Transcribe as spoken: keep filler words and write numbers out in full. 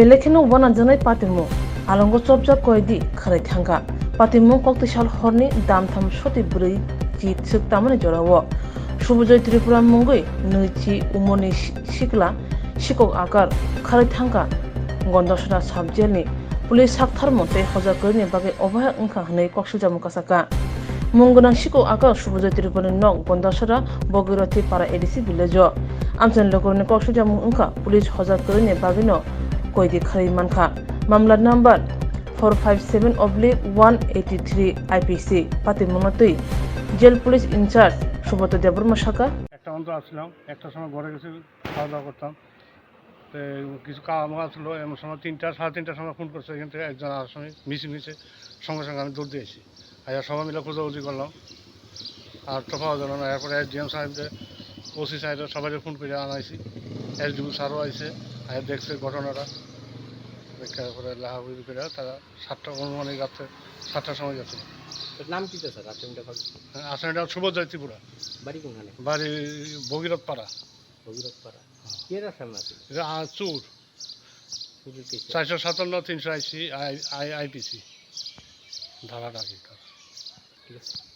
Belai kheno uanajaknai patimung, alongo chopjak koidi kharwi thangkha. Patimung koktwi sal horni damtham soti bwrwi chit swk tamani jorao. Subujoy Tripura mungwi nwi chi umorni si-, sikla sikok akar kharwi thangkha Gondasora sub jailni police saktharmung tei hoja kwrwini bagwi obohai wngkha hwnwi koksijamung kasaka. Mung gwnang sikok akar Subujoy Tripurani nok Gondasora Bogiroti para A D C village-o. Amchaini lukurokni koksijamung wngkha police hoja kwrwini bagwino koidi kharwi mankha. Mamla number four five seven oblique one eighty three I P C patimungno twi jail police in charge Subroto Debbarma saka. একটা অন্ত আসছিলাম, একটার সময় ঘরে গেছি, খাওয়া দাওয়া করতাম। তো কিছু কাম আসলো, এমন সময় তিনটা, সাড়ে তিনটার সময় ফোন করছে এখান থেকে একজন আসামি মিছিল মিছে, সঙ্গে সঙ্গে আমি দৌড় দিয়েছি। আর সবাই মিলে খোঁজাখুঁজি করলাম, আর তো পাওয়া গেল না। এরপরে এসডিএম সাহেবকে, ওসি সাহেবকে সবাই ফোন করে আনাইছি, এসডিপিও স্যারও আইছে, আর দেখছে ঘটনাটা, দেখার পরে লাহাবুরি করে তারা সাতটা, অনুমানিক রাত্রে সাতটার সময় গেছে। তো নাম কি তো স্যার? আসামিটা ভাগ- হ্যাঁ, আসামিটা শুভজয় ত্রিপুরা। বাড়ি কোনখানে? বাড়ি ভগীরথ পাড়া। ভগীরথ পাড়া। হ্যাঁ। কে রাখা না ছিল? এটা, আহ, চুর। চুরের কেসে? চারশো সাতান্ন, তিনশো আশি, আই, আই, আইপিসি। ধারাটা কি তার? ঠিক আছে।